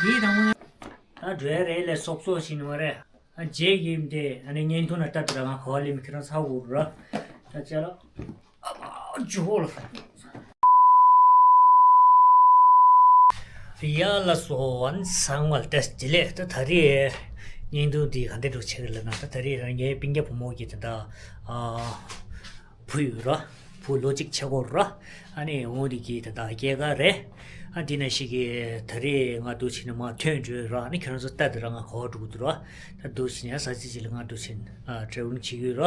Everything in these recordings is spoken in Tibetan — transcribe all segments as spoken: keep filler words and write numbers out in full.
དེའི་དང་པོ་ཡང་ད་འགྲོ་ཡ་རེད་ལས་སོབ་སོབ་ཞིག་ནི་མ་རེད། ཨ་རྗེས་ཀྱི་དེ་ཨ་ནི་བརྙན་ཐུང་ན་ལྟ་དུས་ར་ང་ག་བ་ལས་མི་ཁྱེད་རང་ཚ་དགོས་ར། ད་ཅེ་ལ་ཨ་མ་ཇུ་ཧོ་ལ། ཡ་ལ་སོ་ཝན་སང་བལ་ཏེས་དེ་ལས་ད་ད་རེས་བརྙན་ཐུང་འདི་ག་འདྲ་འགྲོ་ཆེ་གི་ལ་ན། ད་ད་རེས་རང་ངའི་སྤུན་ཀྱག་བུ་མོ་གི་ད་ད་ཨ། བུ་ཡོད་ར། བུ་ལོ་གཅིག་ཆགས་ཀྱི་ཡོད་ར། ཨ་ནི་འོ་དེ་གི་ད་ད་སྐྱེས་སྐར་རེད། ཨ་དེ་ནང་བཞིན་གི་ད་རེས་ང་འདུག་བྱས་ནས་མར་ཐོན་འགྲོ་ཡོད་ར། ཨ་ནི་ཁྱེད་རང་ཚོ་ལྟ་དེ་ར་ང་ག་བ་འགྲོ་གི་འདུག་ར། ད་འདུག་བྱས་ནས་ས་ཚིགས་ཅིག་ལ་ང་འདུག་བྱས་ནས་ཨ་ཊེ་རེ་ཝལ་བྱེད་ཀྱི་ཡོད་ར།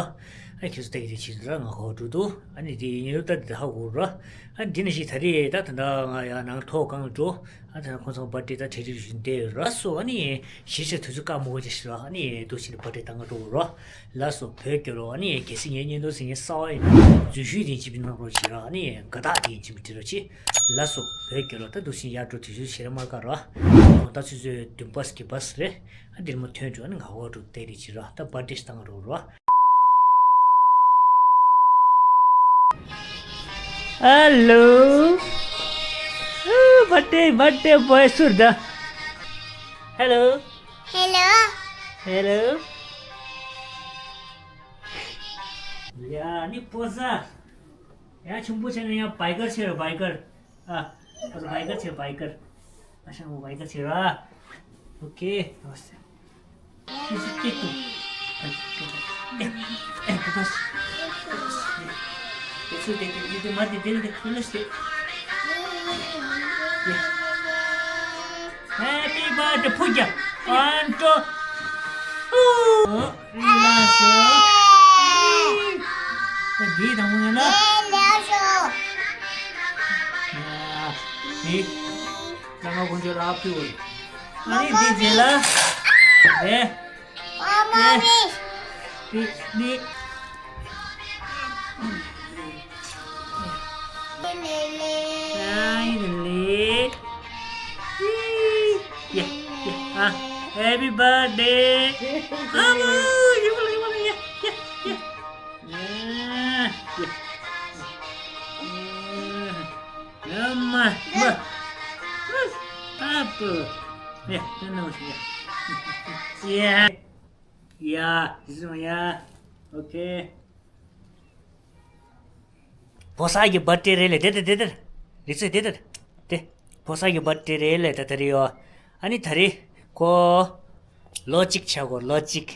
ཨ་ཁྱེད་ཚོ་ལྟ་གི་རེད་བྱེད་དེ་ར་ང་ག་བ་འགྲོ་འདུག་ཨ་ནི་དེ་ཡིན་ནའི་ལྟ་དེ་ད་ཧ་གོ་ར། ཨ་དེ་ནང་བཞིན་ད་རེས་ད་ད་ད་ང་ཡང་ནང་ཐོག་སྒང་ལ་འགྲོ། ཨ་ད་ཁོང་ཚོ་བར་ཐི་ཌེ་ད་གྲ་སྒྲིག་བྱས་བསྡད་ཡོད་ར། སོ་ཨ་ནི་གཞིས་ཆགས་དུས་ཚོད་སྐར་མ་འགོར་ཅིག་ཞིག་ར། ཨ་ནི་འདུག་བྱས་ནས་བར་ཐི་ཌེ་གཏང་ག་འགྲོ་ར། ལགས་སོ་བོད་རྒྱལ་ལོ། ཨ་ནི་གལ་སྲིད་ངའི་བརྙན་ཐུང་གཟིགས་མཁན་གསར་པ་ཡིན་ན་འཛུལ་ཞུགས་དེ་ཅིག་གནང་རོགས་བྱེད་ར། ཨ་ནི་དགའ་རྟགས་དེ་ཅིག་སྤྲད་རོགས་བྱེད། ལགས་སོ་བོད་རྒྱལ་ལོ། ད་འདུག་བྱས་ཡར་འགྲོ་དུས་ཚོད་ཞེ་དྲག་མ་བཀག་ར། དགོང་དག་ཆུ་ཚོད་བདུན་པ་གི་བྷ་སི་རེད། ཨ་འདིར་མར་ཐོན་འགྲོ། ཨ་ནི་ང་ག་བ་འགྲོ་ལྟ་གི་རེད་བྱེད་ར། ད་བར་ཐི་ཌེ་གཏང་ག་འགྲོ་ར། Hello. Ooh, birthday, birthday boy, Surda. Hello. Hello. Hello. ཡ་ནི་ཕོ་ས། ཡ་ཆུང་པོ་བྱས་ནས་ཡང་བྷའི་ཀར་བྱེད་ར་བྷའི་ཀར། ཨ། ཕོ་ས་བྷའི་ཀར་བྱེད་བྷའི་ཀར། ཨ་ཞང་བོ་བྷའི་ཀར་བྱེད་ར། ཨོ་ཁེ། ཨོ་སེ། ཨེ་ཤི་ཀེ་ཏུ། ཨེ་ཨེ་ཀ་ཤི། ཨེ་ཤི་ཏེ་ཏེ་ཏེ་མ་ཏེ་ཏེ་ཏེ་ཁུ་ལ་སེ། Happy birthday ཕུ་རྒྱ། ཨན་ཏོ། ཨུ། ལ་སོ། ད་འདི་དང་པོ་ཡིན་ན། ཡ། འདི། ལ་མ་དཀོན་མཆོག་ལ་ཕུལ་བ་རེད། ཨ་ནི་འདི་རྗེས་ལ། རེད། ཨ་མ་མི། འདི་འདི། ཨ་ཡི་ལེ། ཡ་ཡ་ཨ། Happy birthday. ཨ་མ། ཡ་ཡ་ཡ་ཡ། ཨ་མ། མ། ཨ་པོ། ཡ། ཡ། ཡ། ཡ། ཨོ་ཁེ། ཕོ་གསར་གྱི་བར་ཐི་ཌེ་རེད་ལེ། དེ་དེ་དེ་དེ། རི་ཚོད་དེ་དེ། དེ། ཕོ་གསར་གྱི་བར་ཐི་ཌེ་རེད་ལེ། ད་དེ་རེད་ཡོ། ཨ་ནི་ད་རེས་ཁོ་ལོ་གཅིག་ཆགས་གོ་ལོ་གཅིག་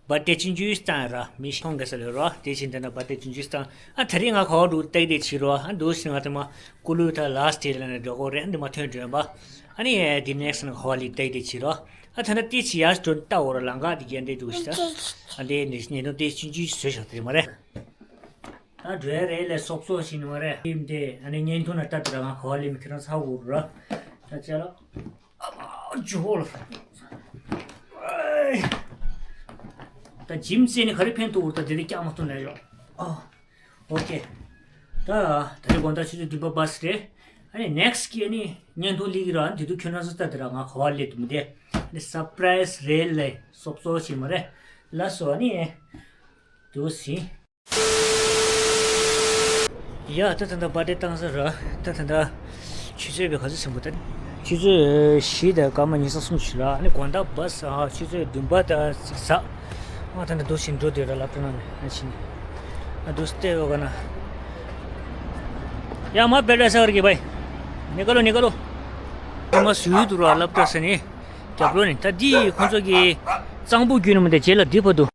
བར་ཐི་ཌེ་ཆུང་ཆུང་བཏང་ར། མི་ཤོང་ག་ས་ལོ་ར། དེ་བཞིན་དེ་ན་བར་ཐི་ཌེ་ཆུང་ཆུང་བཏང་། ཨ་ད་རེས་ང་ག་བ་འགྲོ་ལྟ་གི་རེད་བྱེད་རོ། ཨ་འདུག་སེ་ང་དེ་མ་ཀུ་ལུ་ད་ལ་སི་ཊི་ལ་ནས་འགྲོ་གོ་རེད། ཨ་འདི་མ་ཐོན་འགྲོ་ཡིན་པ། ཨ་ནི་དེ་ནེག་སི་ཊི་ང་ག་བ་ལས་ལྟ་གི་རེད་བྱེད་རོ། ཨ་ད་ན་དེ་ཆི་ཡར་འགྲོ་ལྟ་འོ་ར། ལམ་ཁ་དེ་ག་འདྲ་འདུག་ཤི་ད། ཨ་འདི་ནས་ཉེ་དུ་དེ་ཆུང་ཆུང་བཟོས་བཞག་དེ་རེད་མ་རེད། ད་འགྲོ་ཡ་རེད་ལས་སོབ་སོབ་ཞིག་ནི་མ་རེད། ཨིམ་དེ་ཨ་ནི་བརྙན་ཐུང་ན་ལྟ་དུས་ར་ང་ག་བ་ལས་མི་ཁྱེད་རང་ཚ་དགོས་ར། ད་ཅེ་ལ། ཨ་མ་ཇུ་ཧོ་ལ། ད་ཇིམ་རྩེ་ནི་ག་རེ་ཕན་ཐོགས་འོར་ད་དེ་རིང་སྐྱག་མ་ཐོན་ལས་ཡོང་། ཨ། ཨོ་ཁེ། ད་ད་རེས་དགོང་དག་ཆུ་ཚོད་བདུན་པ་བྷ་སི་རེད། ཨ་ནི་ནེག་སི་ཊི་གི་ཨ་ནི་བརྙན་ཐུང་ལི་གི་ར། ཨ་ནི་དེ་དུས་ཁྱོད་རང་ཚོ་ལྟ་དུས་ར་ང་ག་བ་ལས་དུ་མི་བདེ། ཨ་ནི་སར་པ་རའི་སི་རེད་ལས་སོབ་སོབ་ཞིག་མ་རེད། ལ་སོ་ཨ་ནི། དུ་སི། ཡ་ད་ད་ད་བར་ཐི་ཌེ་བཏང་ས་ར། ད་ད་ད་ཆུ་ཚོད་བའི་ག་ཚོད་ཟིན་པོ་ད། ཆུ་ཚོད་བཞི་དང་སྐར་མ་ཉི་ཤུ་རྩ་གསུམ་ཞིག་ར། ཨ་ནི་དགོང་དག་བྷ་སི་ཨ་ཆུ་ཚོད་བདུན་པ་དང་ཙིག་ཟ། ཨ་ད་ད་འདུག་ཕྱིན་འགྲོ་དེ་ར་སློབ་གྲྭ་ནང་ནས་ཕྱིན། ཨ་འདུག་སྟེ་ཡོད་ག་ན། ཡ་མ་བེ་ད་ས་གར་གི་བའི། ནི་ཀ་ལོ་ནི་ཀ་ལོ། ཨ་མ་སུ་ཡུ་དུ་ར་སློབ་གྲྭ་ས་ནི། རྒྱབ་ལོ་ནི་ད་འདི་ཁོང་ཚོ་གི་གཙང་པོ་རྒྱུད་ནི་མི་འདི་རྗེས་ལ་འདི་བར་དུ།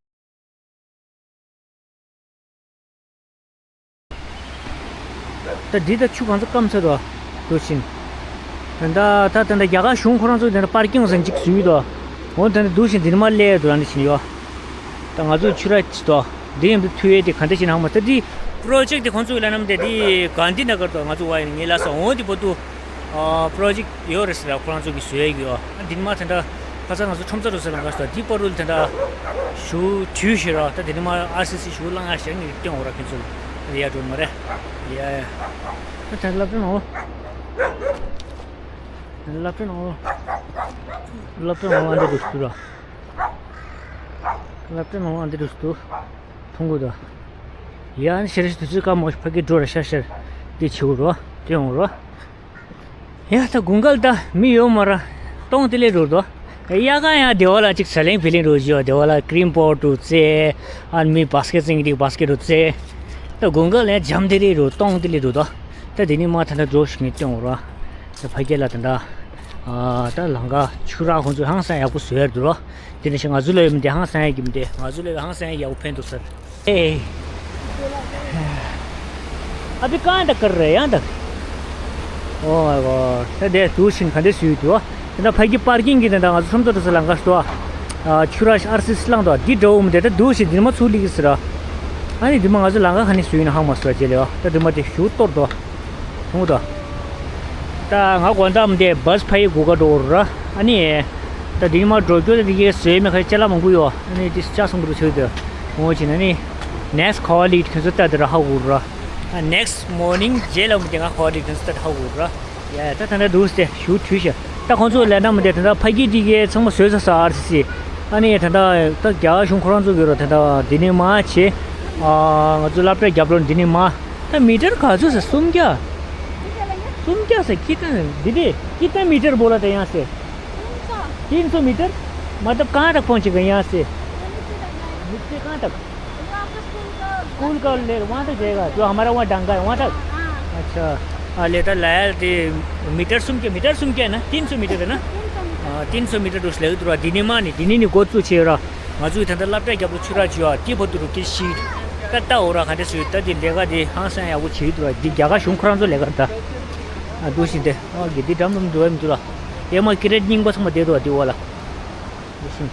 ད་འདི་ད་ཆུ་གང་ཚ་སྐམ་ཚ་དོ། འདུག་ཕྱིན། ད་ད་ད་ད་རྒྱ་གར་གཞུང་ཁོ་རང་ཚོ་ད་ད་པར་ཀིང་ཟེར་ཅིག་བཟོས་ཡོད་དོ། འོ་ད་ད་འདུག་ཕྱིན་འདི་ནི་མ་སླེབས་དུ་རང་འདི་ཕྱིན་ཡོད། ད་ང་ཚོ་ཆུ་ར་ཅི་དོ། འདི་ཡང་འདི་མཐུ་ཡས་དེ་ག་འདྲ་ཞིག་ནང་མ་ད་འདི་པྲོ་ཇེཀ་དེ་ཁོང་ཚོ་གི་ལ་ནམ་དེ་འདི་གྷན་དྷི་ན་གར་དུ་ང་ཚོ་བ་ཡིན་ངེས་ལ་ས་འོ་འདི་བར་དུ། པྲོ་ཇེཀ་ཡོད་རེད་ཟེར་ལ་ཁོ་རང་ཚོ་གི་བཟོས་ཡོད། འདི་ནི་མ་དེ་འདྲ་ཁ་སང་ང་ཚོ་ཁྲོམ་ཚ་རུ་ཟེར་ལ་ང་ཚོ་འདི་པར་རུལ་དེ་འདྲ་ཞུ་དུས་ཞེ་ར། ད་དེ་ནི་མ་ཨར་སི་སི་ཞུ་ལང་ཡ་ཞེ་ངེས་སྟོན་འོ་ར་ཁྱེད་ཚོ་ལ་ཡ་འགྲོ་མ་རེད། ཡ་ཡ། ད་དེ་སློབ་གྲྭ་ནང་། སློབ་གྲྭ་ནང་། སློབ་གྲྭ་ནང་ཨ་འདྲ་འདུག་ཟེར་ར། སློབ་གྲྭ་ནང་ཨ་འདྲ་འདུག་ཟེར་འདུག་མཐོང་གི་འདུག་ཡ་ནི་ཤར་ཤར་དུས་ཚོད་སྐར་མ་ཕ་གི་འགྲོ་ར་ཤར་ཤར་འདི་བྱེད་འོ་ར་སྟོན་འོ་ར། ཡ་ད་དགུན་ཁ་ལ་ད་མི་ཡོད་མ་ར། སྟོང་དེ་ལས་རུ་དོ། ཡ་ག་ཡ་སྡེ་བ་ལ་ཅིག་ས་ལེང་ཕི་ལིང་རུ་བཞི་བ་སྡེ་བ་ལ་ཀྲིམ་པོ་ཏུ་ཙེ། ཨན་མི་བཱ་སི་ཀེ་ཊི་ཙིང་གི་བཱ་སི་ཀེ་ཊི་རུ་ཙེ། ད་དགུན་ཁ་ལ་འཇམ་དེ་རེ་རུ་སྟོང་དེ་ལས་རུ་དོ། ད་དེ་ནི་མ་ད་ད་འགྲོ་ཞིག་ནི་སྟོང་ར། ད་ཕ་གི་ལ་ད་ད། ཨ་ད་ལང་ཀ་ཆུ་ར་ཁོང་ཚོ་ཧང་སང་ཡག་པོ་བཟོས་ཡར་འདུག་ར། དེ་ནི་ཞིག་ང་ཚོ་ལ་ཡོད་མི་དེ་ཧང་སང་ཡག་གི་མི་དེ་ང་ཚོ་ལ་ཡོད་ཧང་སང་ཡག་པོ་ཕན་འདུག་ཟེར། ए। अभी कहाँ तक कर रहे हैं, यहाँ तक? Oh my God. ད་དེ་དུ་ཤིང་ག་འདྲ་སུས་དུ། དེ་ད་ཕ་གི་པར་ཀིང་གི་དེ་ད་ང་ཚོ་ཁྲོམ་ཚོགས་དུ་ས་ལང་ཀ་སྟོ། ཨ་ཆུ་ར་ཨར་སི་སི་ལང་དོ་འདི་འདྲ་འོ་མི་དེ་ད་དུ་ཤིང་འདི་མ་ཚུགས་ལི་གི་སི་ར། ཨ་ནི་འདི་མ་ང་ཚོ་ལང་ཀ་ག་ནི་སུས་ན་ཧང་མ་སུ་ར་ཅེ་ལེ་བ། ད་འདི་མ་དེ་ཞུ་གཏོར་དོ། ཐུང་དོ། ད་ང་དགོང་དག་མི་དེ་བཱས་ཕ་ཡི་སྒུག་ག་འགྲོ་ར། ཨ་ནི། ད་འདི་མ་འགྲོ་རྒྱུ་དེ་གི་སུས་མེ་ཁ་ཅ་ལ་མང་པོ་ཡོ། ཨ་ནི་དེ་ཅ་སོང་པོ་ཆེ་དོ། འོ་ཅི་ན་ནི། next colleague ཁྱོད་ཚོ་ལྟ་དེ་ར་ཧ་གོ་ར། next morning རྗེས་ལ་མི་དེ་ང་colleague ཁྱོད་ཚོ་ལྟ་ཧ་གོ་ར། ཡ་ད་ད་ད་འདུག་སྟེ་ཞུ་དུས་ཤ། ད་ཁོང་ཚོ་ལས་ན་མི་དེ་ད་ད་ཕ་གི་དེ་གི་ཚང་མ་བཟོས་ས་ས་ཨར་སི་སི། ཨ་ནི་ད་ད་ད་རྒྱ་གཞུང་ཁོ་རང་ཚོ་གི་ར་ད་ད་འདི་ནི་མ་ཆེ། ཨ་ང་ཚོ་སློབ་གྲྭ་རྒྱབ་རོགས་འདི་ནི་མ། ད་མི་ཊར་ག་ཚོད་ཟེར་སུམ་བརྒྱ། སུམ་བརྒྱ་ཟེར་ཁྱི་ཏན་འདི་དེ་ཁྱི་ཏན་མི་ཊར་བོ་ལ་དེ་ཡང་ཟེར། तीन सौ मीटर। मतलब कहाँ तक पहुँचेगा यहाँ से? नीचे कहाँ तक? स्कूल का ले वहाँ तक जाएगा, जो हमारा वहाँ डांगा है, वहाँ तक? अच्छा। हाँ, लेता लाया दे। मीटर सुन के, मीटर सुन के है ना, तीन सौ मीटर है ना? हाँ, तीन सौ मीटर उस ले तो दिनी मानी दिनी ने गोचु छेरा। ང་ཚོས་ད་ལྟ་སློབ་གྲྭའི་རྒྱབ་ལ་ཆུ་རགས་བྱུང་བ་དེ་བར་དུ་རུ་ཀི་ཤིད་ཀ་ཏའོ་ར་ག་འདྲ་བཟོས་ད་དེ་ལས་ཀ་དེ་ཧང་སང་ཡག་པོ་བྱེད་འདུག་ར། འདི་རྒྱ་གར་གཞུང་ཁོ་རང་ཚོ་ལས་ཀ་ད་ཨ་འདུག་ཤིང་དེ་ཨ་གི་འདི་འགྲམ་འགྲམ་འགྲོ་ཡ་མི་འདུག་ལ། ཨེ་མ་ཀི་རེད་རྙིང་པ་ཚང་མ་བསྡད་འདུག་བ་འདི་འོག་ལ། འདུག་ཤིང་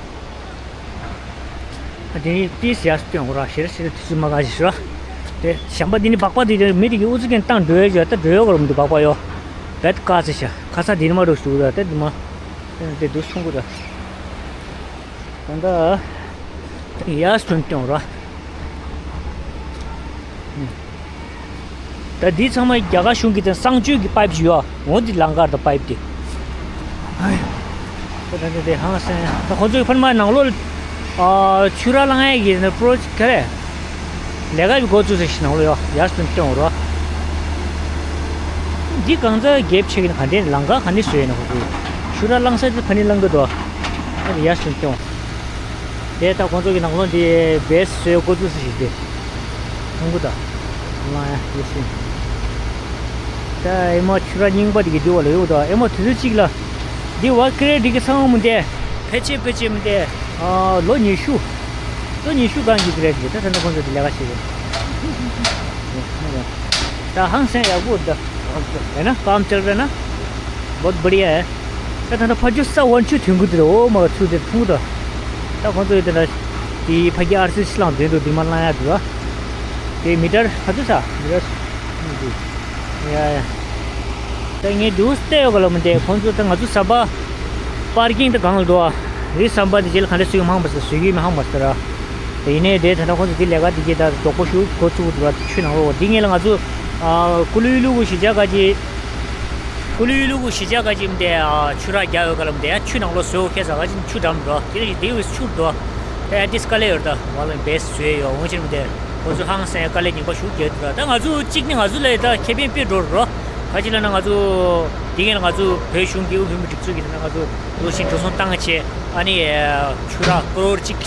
ཨ་དེ་ནི་ཏིས་ཡར་སྟོན་འོ་ར་ཞེ་ར་ཞེ་ར་དུས་ཚོད་མ་ག་ཞེ་ཞེ་ར། དེ་ཞམ་པ་འདི་ནི་སྦག་སྦག་འདི་མི་དེ་གི་ཨུ་ཚུགས་ཀྱང་བཏང་འགྲོ་ཡ་ཞེ་ད་འགྲོ་ཡ་གོ་ར་མི་འདུག་སྦག་སྦག་ཡོ། བེད་ཀ་ཚེ་ཤ་ཁ་ས་འདི་ནི་མ་འགྲོ་ཞུ་ར་དེ་འདི་མ། དེ་འདུག་སོང་གོ་ར། ད་ལྟ་ཡར་སོན་སྟོན་ར། ད་འདི་ཚང་མ་རྒྱ་གར་གཞུང་གི་དེ་གསང་སྤྱོད་ཀྱི་པའིབ་ཞིག་ཡོད། འོ་འདི་ལང་ཀར་དང་པའིབ་དེ། ད་ད་ད་དེ་ཧང་སེ་ད་ཁོ་ཚོའི་ཕར་མ་ནང་ལོགས་ཆུ་ར་ལང་ཡས་ཀྱི་པྲོ་ཇེཀ་ག་རེ། ལས་ཀ་བི་འགོ་བཙུགས་ས་ཞིག་ནང་ལོགས་ཡོད་ཡར་སོན་སྟོན་ར། འདི་གང་ཚ་རྒྱབ་ཆེ་གི་ན་ག་འདྲེ་ལང་ཀ་ག་ནི་བཟོས་ཡས་ན་ཁོ་ཚོས་ཆུ་ར་ལང་ས་དེ་ཕ་ནི་ལང་གི་འདུག་ཨ་ཡར་སོན་སྟོན། དེ་ད་ཁོང་ཚོ་གི་ནང་ལོགས་འདི་བེས་བཟོས་འགོ་བཙུགས་ས་ཞིག་སྟེ། ཐུང་གུ་ད། ལང་ཡ་ཡོད་ཤིང་། ད་ཨེ་མ་ཆུ་ར་རྙིང་པ་དེ་གི་འདི་བ་ལ་ཡོད་ད་ཨེ་མ་དུས་ཚོད་གཅིག་ལ། འདི་བ་ཀི་རེ་འདི་གི་ཚང་མ་དེ། ཕལ་ཆེར་ཕལ་ཆེར་མི་དེ། ལོ་ཉི་ཤུ། ལོ་ཉི་ཤུ་སྒང་གི་ཀི་རེ་འདི་ད་ད་ནི་ཁོང་ཚོ་འདི་ལས་ཀ་བྱེད་ཀྱི། ད་ཧང་སང་ཡག་པོ་ད། है ना, काम चल रहा है ना? बहुत बढ़िया है। ད་ད་ད་ཕ་ཇོ་ས་ཝན་ཆུ་ཐོན་གི་དེ་རེད། འོ་མ་ཆུ་དེ་ཐུང་དུ། ད་ཁོང་ཚོ་ཡོད་དེ་ན། དེ་ཕ་གི་ཨར་སི་སི་ལང་དོན་དུ་དེ་མ་ལང་ཡ་དུ་བ། དེ་མི་ཊར་ཧ་དུ་ས་མི་ཊར། ཡ་ཡ། ད་ངས་དུ་བལྟས་ཡོད་ག་ལ་མི་དེ་ཁོང་ཚོ་ད་ང་ཚོ་ས་པ། པར་ཀིང་ད་གང་ལ་འདུག་བ། རི་ས་པ་དེ་རྗེས་ལ་ག་འདྲ་སུས་མང་པ་ས་སུས་ཀྱི་མི་ཧང་པ་ས་ར། དེ་ཡིན་ནའི་དེ་ད་ལྟ་ཁོང་ཚོ་དེ་ལས་ཀ་དེ་གྱིས་ད་རྡོག་པོ་ཞུ་འགོ་བཙུགས་འདུག་ར། ཆུ་ནང་ལོགས་འདི་ངས་ལ་ང་ཚོ་ཀུ་ལུ་ཡུ་ལུ་གུ་གཞིས་ཆགས་ཀ་ཅི། ཀུ་ལུ་ཡུ་ལུ་གུ་གཞིས་ཆགས་ཀ་ཅི་མི་དེ་ཆུ་རགས་རྒྱག་ཡོད་ག་ལ་མི་དེ་ཆུ་ནང་ལོགས་བཟོ་ཁེ་ས་ཀ་ཅི་ཆུ་འགྲམ་འགྲོ་དེ་རེད་དེ་བས་ཆུ་འགྲོ། དེ་ཨ་ཏིས་དཀའ་ལས་ཡོད་ད་ང་ལ་བེས་བཟོས་ཡོད་འོང་ཕྱིར་མི་དེ་ཁོ་ཚོ་ཧང་སང་དཀའ་ལས་ཉིན་པ་ཞུ་རྒྱག་འདུག་ར། ད་ང་ཚོ་གཅིག་ནི་ང་ཚོ་ལ་ད་ཁེ་ཕན་དཔེ་འགྲོ་རོ། ག་ཅི་ལ་ན་ང་ཚོ་དེ་གས་ལ་ང་ཚོ་བོད་གཞུང་གི་དབུས་བོད་མི་སྒྲིག་འཛུགས་ཀྱི་ད་ང་ཚོ་ལོ་ཤིང་འགྲོ་སོང་བཏང་ཆེ་ཨ་ནི་ཆུ་རགས་ཀོ་རོར་གཅིག་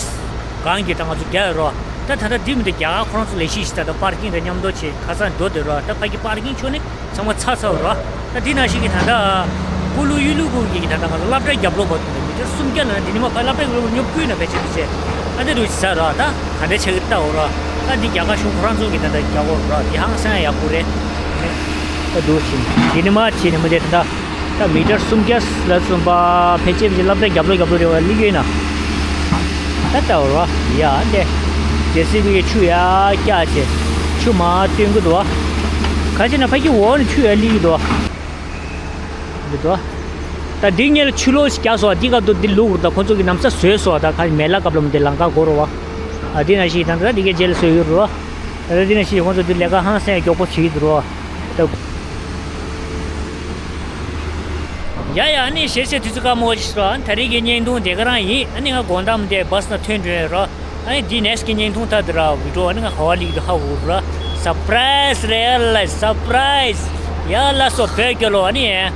གང་གི་ད་ང་ཚོ་རྒྱག་ཡོད་རོ། ད་ད་ལྟ་འདི་མི་འདུག་རྒྱ་གར་ཁོ་རང་ཚོ་ལས་གཞི་ཞིག་ད་ད་པར་ཀིང་དང་མཉམ་དུ་བྱེད་ཁ་སང་འགྲོ་བསྡད་རོ། ད་ཕ་གི་པར་ཀིང་ཆོ་ནི་ཚང་མ་ཚར་ཚར་རོ། ད་འདི་ནང་བཞིན་གྱི་ད་ལྟ་ཀུ་ལུ་ཡུ་ལུ་གུ་གི་ད་ལྟ་ང་ཚོ་སློབ་གྲྭའི་རྒྱབ་ལོགས་བར་དུ་ནས་མི་ཊར་སུམ་བརྒྱ་ལ་འདི་ནི་མ་ཕ་སློབ་གྲྭའི་རྒྱབ་ལོགས་ཉོབ་ཀུན་ན་ཕལ་ཆེར་ཕལ་ཆེར་ཨ་འདི་རུ་ཟ་རོ། ད་ག་འདྲ་ཆགས་ཀྱི་ལྟ་འོ་རོ། ད་འདི་རྒྱ་གར་གཞུང་ཁོ་རང་ཚོ་གི་ད་ལྟ་རྒྱག་འོ་རོ་འདི་ཧང་སང་ཡག་པོ་རེད། ད་འདུག་ཕྱིན་འདི་ནི་མ་ཕྱིན་ནི་མི་དེ་ད་ད་མི་ཊར་སུམ་བརྒྱ་ལ་སུམ་པ་ཕལ་ཆེར་ཕལ་ཆེར་སློབ་གྲྭའི་རྒྱབ་ལོགས་རྒྱབ་ལོགས་རེ་བ་ལི་ཡོད་ན། ད་ལྟ་བ་ཡ་འདི་ཇེ་སི་བི་གི་ཆུ་ཡ་བཀྱག་བྱས་ཆུ་མ་བཏོན་གི་འདུག་བ། ག་ཅི་ན་ཕ་གི་འོག་ནས་ཆུ་ཡ་ལི་གི་འདུག་བ། འདི་འདུག་བ། ད་འདི་ངས་ལ་ཆུ་ལོག་ཞིག་རྒྱག་སོང་བ་འདི་སྐབས་དུ་འདི་ལུག་རུ་ད་ཁོ་ཚོ་གི་ན་བཟའ་བཟོས་སོང་བ། ད་ག་མེ་ལ་སྐབས་ལ་མ་འདི་ལང་ཀ་གོ་རུ་བ། ཨ་འདི་ན་ཞིག་ད་ད་འདི་གའི་རྗེས་ལ་བཟོས་ཡོད་རུ་བ། ད་འདི་ན་ཞིག་ཁོ་ཚོ་འདི་ལས་ཀ་ཧང་སང་མགྱོགས་པོ་བྱེད་ཀྱི་འདུག་རུ་བ། ད། ཡ་ཡ། ཨ་ནི་ཞེ་ཆེ་དུས་ཚོད་སྐར་མ་ཞིག་རོ། ཨ་ནི་ད་རེས་ཀྱི་བརྙན་ཐུང་དེ་ག་རང་ཡིན། ཨ་ནི་ང་དགོང་དག་མ་དེ་བཱས་ན་ཐོན་འགྲོ་ཡོད་རོ། ཨ་ནི་འདི་ནེགསི་གི་བརྙན་ཐུང་ད་དེ་ར་བི་ཌི་ཡོ་ཨ་ནི་ང་ཧ་བ་ལིག་དུ་ཧ་འུར་རོ། སར་པ་རའི་སི་རེད་ལ་སར་པ་རའི་སི། ཡ་ལ་སོ་བོད་སྐྱོ་ལོ་ཨ་ནི།